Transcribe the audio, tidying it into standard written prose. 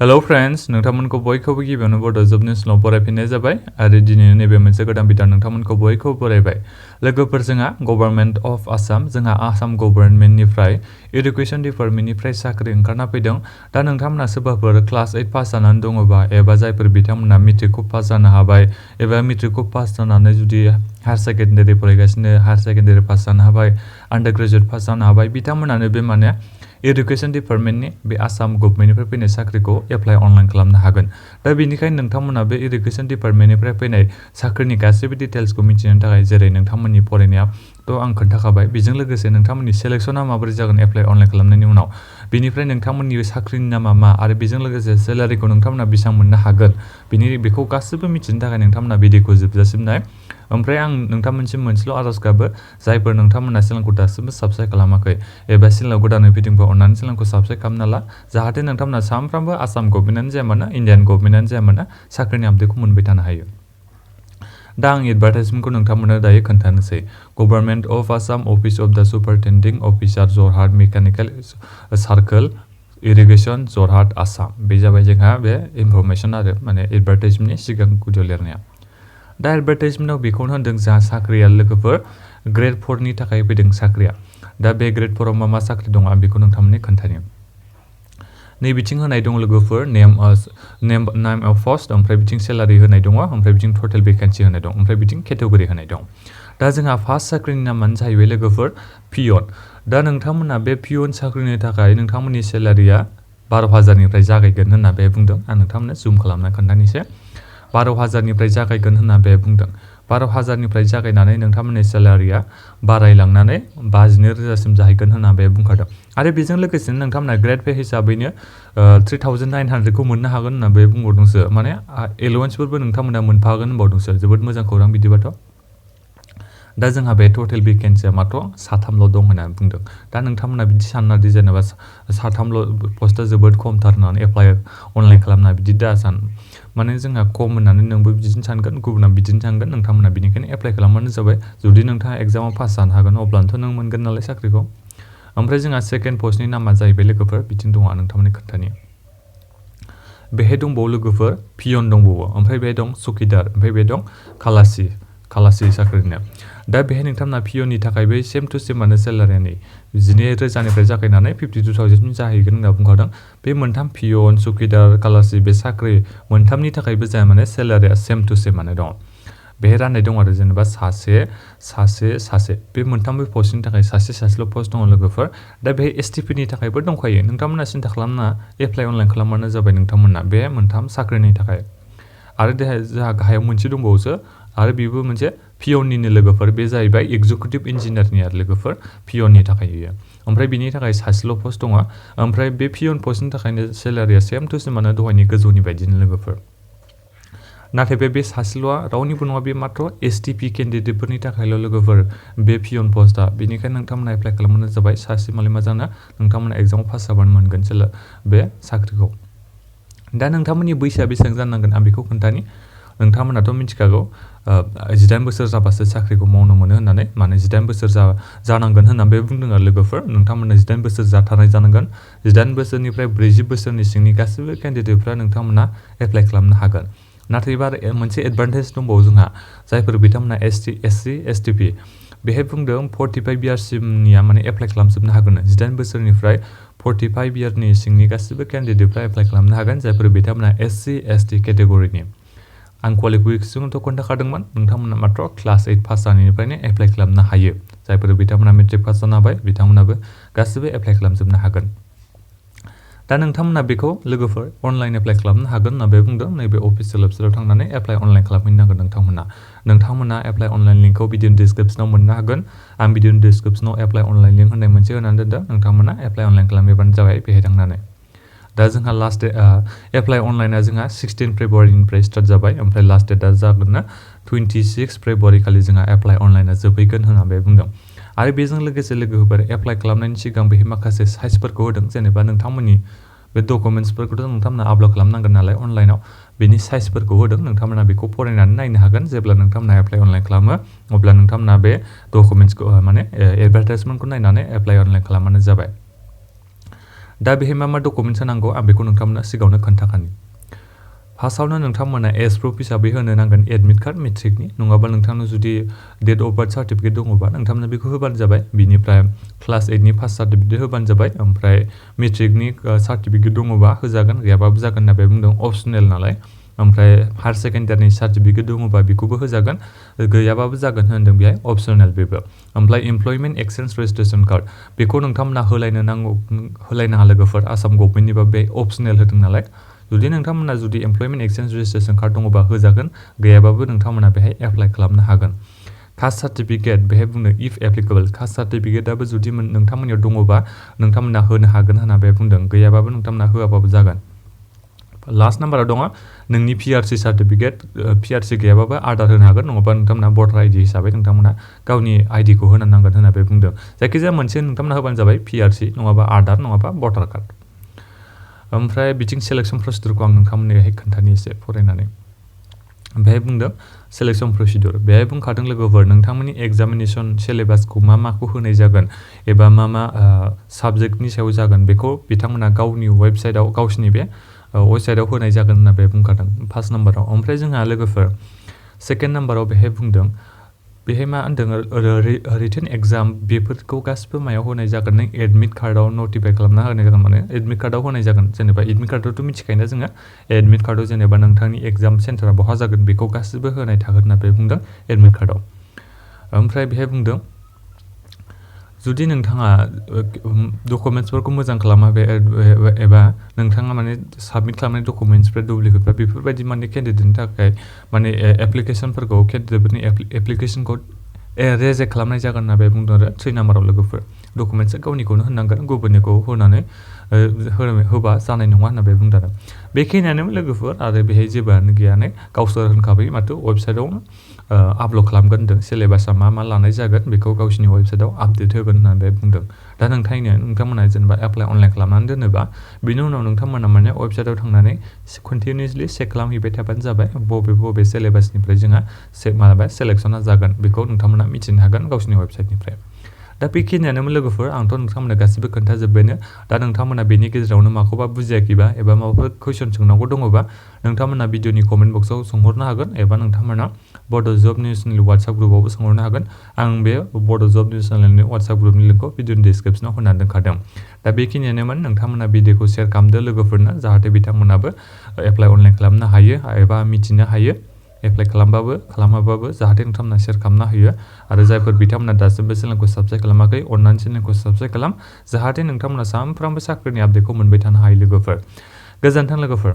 Hello friends, नोंथांमोनखौ बयखौबो गिबियावनो बड' जबनि स्ल'आव बरायफिननाय जाबाय आरो दिनै नैबे मोनसे गोदान भिडिअ नोंथांमोनखौ बयखौबो बरायबाय। लोगोफोर जोंहा गभर्नमेन्ट अफ आसाम जोंहा आसाम गभर्नमेन्टनिफ्राय इडुकेसन डिपार्टमेन्टनिफ्राय साख्रि ओंखारना फैदों। दा नोंथांमोना सोरबाफोर क्लास 8 पास जानानै दङबा एबा जायफोर बिथांमोना मेट्रिकखौ पास जानो हाबाय एबा मेट्रिकखौ पास जानानै जुदि हायार सेकेन्डारि फरायगासिनो हायार सेकेन्डारि पास जानो हाबाय आन्डार ग्रेजुवेट पास जानो हाबाय बिथांमोनानो बे माने इडुकेसन डिपार्टमेन्टनि बे आसाम गभर्नमेन्टनिफ्राय फैनाय साख्रिखौ एप्लाइ अनलाइन खालामनो हागोन। दा बेनिखायनो नोंथांमोना बे इडुकेसन डिपार्टमेन्टनिफ्राय फैनाय साख्रिनि गासैबो डिटेल्सखौ मिथिनो थाखाय जेरै नोंथांमोननि फरायनायाथ' आं खोन्थाखाबाय बेजों लोगोसे नोंथांमोननि सेलेक्सना माबोरै जागोन एप्लाइ अनलाइन खालामनायनि उनाव बेनिफ्राय नोंथांमोननि साख्रिनि नामा मा आरो बेजों लोगोसे सेलारिखौ नोंथांमोना बेसेबां मोननो हागोन बेखौ गासैबो मिथिनो थाखाय नोंथांमोना भिडिअखौ जोबजासिम नाय। ओमफ्राय आं नोंथांमोनसिम मोनसेल' आरज गाबो जायफोर नोंथांमोना चेनेलखौ दासिमबो साबस्क्राइब खालामाखै एबा चेनेलाव गोदानै फैदोंबा अन्नानै चेनेलखौ साबस्क्राइब खालामना ला जाहाथे नोंथांमोना सानफ्रामबो आसाम गभर्नमेन्टआनो जाया मानो इन्डियान गभर्नमेन्टआनो जाया मानो साख्रिनि आपडेटखौ मोनबाय थानो हायो। दा आं एडभार्टाइजमेन्टखौ नोंथांमोननो दायो खोन्थानोसै। Government of Assam office of the superintending officer Jorhat mechanical circle irrigation Jorhat Assam बे जाबाय जोंहा बे इनफरमेसन आरो माने एडभार्टाइजमेन्टनि सिगां गुदियाव लिरनाया। दा एडभार्टाइजमेन्टआव बेखौनो होनदों जोंहा साख्रिया लोगोफोर ग्रेड 4 नि थाखाय फैदों साख्रिया। दा बे ग्रेड 4 आव मा साख्रि दं आं बेखौ नोंथांमोननो खोन्थानि। नै बिथिं होनाय दं लोगोफोर नेम अफ पस्ट ओमफ्राय बिथिं सेलारि होनाय दङ ओमफ्राय बिथिं टटेल भेकेन्सि होनाय दं ओमफ्राय बिथिं केटेगरि होनाय दं। दा जोंहा फार्स्ट साख्रिनि नामानो जाहैबाय लोगोफोर पियन। दा नोंथांमोना बे पियन साख्रिनि थाखाय नोंथांमोननि सेलारिया 12,000 निफ्राय जागायगोन होनना बे बुंदों। आं नोंथांमोननो जुम खालामना खोन्थानोसै। 12,000 निफ्राय जागायगोन होनना बे बुंदों। 12,000 निफ्राय जागायनानै नोंथांमोननि सेलारिया बारायलांनानै 52,000सिम जाहैगोन होनना बे बुंखादों। आरो बेजों लोगोसेनो नोंथांमोना ग्रेड पे हिसाबैनो 3,900खौ मोननो हागोन होनना बे बुंबावदोंसो माने एलाउन्सफोरबो नोंथांमोना मोनफागोन होनबावदोंसो जोबोद मोजां खौरां बिदिबाथ'। दा जोंहा बे टटेल भेकेन्सिया मात्र 3ल' दं होननानै बुंदों। दा नोंथांमोना बिदि साननादि जेनेबा 3ल' पस्टआ जोबोद खमथार होननानै एप्लाइ अनलाइन खालामना बिदि दा सान माने जोंहा खम होननानै नोंबो बिदिनो सानगोन गुबुना बिदिनो सानगोन नोंथांमोना बिनिखायनो एप्लाइ खालामबानो जाबाय। जुदि नोंथाङा एग्जामाव पास जानो हागोन अब्लानोथ' नों मोनगोन नालाय साख्रिखौ। ओमफ्राय जोंहा सेकेन्ड पस्टनि नामा जाहैबाय लोगोफोर बिथिं दङ नोंथांमोननि खोन्थानि। बेहाय दंबावो लोगोफोर पियन दंबावो ओमफ्राय बे दं चकिदार ओमफ्राय बे दं खालासि साख्रिनो। दा बेहाय नोंथांमोना पियननि थाखायबो सेम टु सेमानो सेलारिया 19,000निफ्राय जागायनानै 52,000 जाहैगोन होनना बुंखादों। बे मोनथाम पियन चकिदार खालासि बे साख्रि मोनथामनि थाखायबो जाया माने सेलारिया सेम टु सेमानो दं। बेहाय राननाय दं आरो जेनेबा सासे बे मोनथामबो पस्टनि थाखाय सासेल' पस्ट दङ लोगोफोर। दा बेहाय एसटिपिनि थाखायबो दंखायो नोंथांमोना सिन्था खालामना एप्लाइ अनलाइन खालामबानो जाबाय नोंथांमोना बे मोनथाम साख्रिनि थाखाय। आरो जोंहा गाहायाव मोनसे दंबावोसो आरो बेबो मोनसे पियननिनो लोगोफोर बे जाहैबाय एक्जिकिउटिभ इन्जिनियारनि आरो लोगोफोर पियननि थाखाय बियो। ओमफ्राय बिनि थाखाय सासेल' पस्ट दङ ओमफ्राय बे पियन पस्टनि थाखायनो सेलारिया सेम टु सेमानो दहायनि गोजौनि बायदिनो लोगोफोर। नाथाय बे सासेल'आ रावनिबो नङा बे मात्र एसटिपि केन्डिडेटफोरनि थाखायल' लोगोफोर बे पियन पस्टआ। बेनिखायनो नोंथांमोना एप्लाइ खालामबानो जाबाय सासे मालाय मा जानो नोंथांमोना एग्जामाव पास जाबानो मोनगोन बे साख्रिखौ। दा नोंथांमोननि बैसोआ बेसेबां जानांगोन आं बेखौ खोन्थानि। नोंथांमोनाथ' मिथिखागौ 18 बोसोर जाबासो साख्रिखौ मावनो मोनो होननानै माने 18 बोसोर जानांगोन होनना बे बुंदों आरो लोगोफोर। नोंथांमोना 18 बोसोर जाथारनाय जानांगोन। 18 बोसोरनिफ्राय 40 बोसोरनि सिंनि गासैबो केन्डिडेटफ्रा नोंथांमोना एप्लाइ खालामनो हागोन। नाथाय एबार मोनसे एडभान्टेज दंबावो जोंहा जायफोर बिथांमोना एससि एसटिपि बेहाय बुंदों 45 इयार्ससिमनिया माने एप्लाइ खालामजोबनो हागोन। 18 बोसोरनिफ्राय 45 इयारनि सिंनि गासैबो केन्डिडेटफ्रा एप्लाइ खालामनो हागोन जायफोर बिथांमोना एससि एसटि केटेगरिनि। आं क्वालिफिकेसनखौथ' खोन्थाखादोंमोन नोंथांमोना मात्र क्लास 8 पास जानायनिफ्रायनो एप्लाइ खालामनो हायो। जायफोर बिथांमोना मेट्रिक पास जानो हाबाय बिथांमोनाबो गासैबो एप्लाइ खालामजोबनो हागोन। दा नोंथांमोना बेखौ लोगोफोर अनलाइन एप्लाइ खालामनो हागोन होनना बे बुंदों। नैबे अफिसियेल वेबसाइटआव थांनानै एप्लाइ अनलाइन खालामहैनांगोन नोंथांमोना एप्लाइ अनलाइन लिंकखौ भिडिअ डिसक्रिपसनाव मोननो हागोन। आं भिडिअ डिसक्रिपसनाव एप्लाइ अनलाइन लिंक होननाय मोनसे होनानै दोनदों नोंथांमोना एप्लाइ अनलाइन खालामहैबानो जाबाय बेहाय थांनानै। दा जोंहा लास्ट डेट एप्लाइ अनलाइना जोंहा 16 फेब्रुवारिनिफ्राय स्टार्ट जाबाय ओमफ्राय लास्ट डेटआ जागोन 26 फेब्रुवारि खालि जोंहा एप्लाइ अनलाइना जोबहैगोन होनना बे बुंदों। आरो बेजों लोगोसे लोगोफोर एप्लाइ खालामनायनि सिगां बेहाय माखासे साइजफोरखौ होदों जेनेबा नोंथांमोननि बे डकुमेन्टसफोरखौथ' नोंथांमोना आपल'ड खालामनांगोन नालाय अनलाइनाव बेनि साइजफोरखौ होदों नोंथांमोना बेखौ फरायनानै नायनो हागोन। जेब्ला नोंथांमोना एप्लाइ अनलाइन खालामो अब्ला नोंथांमोना बे डकुमेन्टसखौ माने एडभार्टाइजमेन्टखौ नायनानै एप्लाइ अनलाइन खालामबानो जाबाय। दा बेहाय मा डकुमेन्ट्स नांगौ आं बेखौ नोंथांमोननो सिगाङावनो खोन्थाखानि। फार्स्टआवनो नोंथांमोना एज प्रुफ हिसाबै होनो नांगोन एडमिट कार्ड मेट्रिकनि, नङाबा नोंथांनो जुदि डेट अफ बार्थ सार्टिफिकेट दङबा नोंथांमोना बेखौ होबानो जाबाय। बिनिफ्राय क्लास 8नि पास सार्टिफिकेट होबानो जाबाय। ओमफ्राय मेट्रिकनि सार्टिफिकेट दङबा होजागोन, गैयाबाबो जागोन होनना बे बुंदों, अपसनेल नालाय। ओमफ्राय हायार सेकेन्डारिनि सार्टिफिकेट दङबा बेखौबो होजागोन, गैयाबाबो जागोन होनदों, बेहाय अपसनेल बेबो। ओमफ्राय इमप्लयमेन्ट एक्सचेन्ज रेजिस्ट्रेसन कार्ड बेखौ नोंथांमोना होलायनाङा लोगोफोर, आसाम गभर्नमेन्टनिबा बे अपसनेल होदों नालाय। जुदि नोंथांमोना जुदि इमप्लयमेन्ट एक्सचेन्ज रेजिस्ट्रेसन कार्ड दङबा होजागोन, गैयाबाबो नोंथांमोना बेहाय एप्लाइ खालामनो हागोन। कास्ट सार्टिफिकेट बेहाय बुंदों इफ एप्लिकेबल, कास्ट सार्टिफिकेटआबो जुदि नोंथांमोननियाव दङबा नोंथांमोना होनो हागोन होनना बे बुंदों, गैयाबाबो नोंथांमोना होआबाबो जागोन। लास्ट नाम्बाराव दङ नोंनि पिआरसि सार्टिफिकेट, पिआरसि गैयाबाबो आधार होनो हागोन, नङाबा नोंथांमोना भटार आइडि हिसाबै नोंथांमोना गावनि आइडिखौ होनो नांगोन होनना बे बुंदों। जायखिजाया मोनसे नोंथांमोना होबानो जाबाय, पिआरसि नङाबा आधार नङाबा भटार कार्ड। ओमफ्राय बिथिं सेलेक्सन प्रसिडिउरखौ आं नोंथांमोननोहाय खोन्थानि एसे फरायनानै। बेहाय बुंदों सेलेक्सन प्रसिडिउर, बेहाय बुंखादों लोगोफोर नोंथांमोननि एग्जामिनेसन सिलेबासखौ मा होनाय जागोन एबा मा साबजेक्टनि सायाव जागोन बेखौ बिथांमोना गावनि वेबसाइटआव, गावसिनि बे वेबसाइटआव होनाय जागोन होनना बे बुंखादों फार्स्ट नाम्बाराव। ओमफ्राय जोंहा लोगोफोर सेकेन्ड नाम्बाराव बेहाय बुंदों, बेहाय मा होनदों रिटेन एग्जाम बेफोरखौ गासिबो मायाव होनाय जागोन, नों एडमिट कार्डआव नटिफाइ खालामना होनाय जागोन, माने एडमिट कार्डआव होनाय जागोन। जेनेबा एडमिट कार्डआवथ' मिथिखायोना जोङो, एडमिट कार्डआव जेनेबा नोंथांनि एग्जाम सेन्टारा बहा जागोन बेखौ गासिबो होनाय थागोन होनना बे बुंदों एडमिट कार्डआव। ओमफ्राय बेहाय बुंदों जुदि नोंथाङा डकुमेन्ट्सफोरखौ मोजां खालामाखै एबा नोंथाङा माने साबमिट खालामनाय डकुमेन्ट्सफोरा डुप्लिकेटबा बेफोरबायदि माने केन्डिडेटनि थाखाय माने एप्लिकेसनफोरखौ, केन्डिडेटफोरनि एप्लिकेसनखौ रेजेक्ट खालामनाय जागोन होनना बे बुंदों आरो 3 नाम्बाराव लोगोफोर। डकुमेन्ट्सआ गावनिखौनो होनांगोन, गुबुननिखौ होनानै होबा जानाय नङा होनना बे बुंदों आरो। बेखिनियानो लोगोफोर, आरो बेहाय जेबोआनो गैयानो, गावसोर होनखाबाय माथो वेबसाइटआवनो आपल'ड खालामगोन होनदों, सिलेबासा मा लानाय जागोन बेखौ गावसिनि वेबसाइटआव आपडेट होगोन होननानै बे बुंदों। दा नोंथांमोना जेनेबा एप्लाइ अनलाइन खालामनानै दोनोबा बिनि उनाव नोंथांमोना माने वेबसाइटआव थांनानै कन्टिनिउसलि चेक खालामहैबाय थाबानो जाबाय, बबे सिलेबासनिफ्राय जोंहा सेलेक्सना जागोन बेखौ नोंथांमोना मिथिनो हागोन गावसिनि वेबसाइटनिफ्राय। दा बेखिनियानोमोन लोगोफोर, आंथ' नोंथांमोननो गासिबो खोन्थाजोब्बायनो। दा नोंथांमोना बेनि गेजेरावनो माखौबा बुजियाखैबा एबा माबाफोर कुइसन सोंनांगौ दङबा नोंथांमोना भिडिअनि कमेन्ट बक्सआव सोंहरनो हागोन, एबा नोंथांमोना बड' जब निउस चेनेल वाट्सएप ग्रुपआवबो सोंहरनो हागोन। आं बे बड' जब निउस चेनेलनि वाट्सएप ग्रुपनि लिंकखौ भिडिअनि डिसक्रिपसनाव होनानै दोनखादों। दा बेखिनियानोमोन, नोंथांमोना भिडिअखौ शेयार खालामदो लोगोफोरनो, जाहाथे बिथांमोनाबो एप्लाइ अनलाइन खालामनो हायो एबा मिथिनो हायो। एप्लाइ खालामाबाबो जाहाथे नोंथांमोना शेयार खालामना होयो। आरो जायफोर बिथांमोना दासिमबो चेनेलखौ साबस्क्राइब खालामाखै, अननानै चेनेलखौ साबस्क्राइब खालाम, जाहाथे नोंथांमोना सानफ्रामबो साख्रिनि आपडेटखौ मोनबाय थानो हायो लोगोफोर। गोजोन्थों लोगोफोर।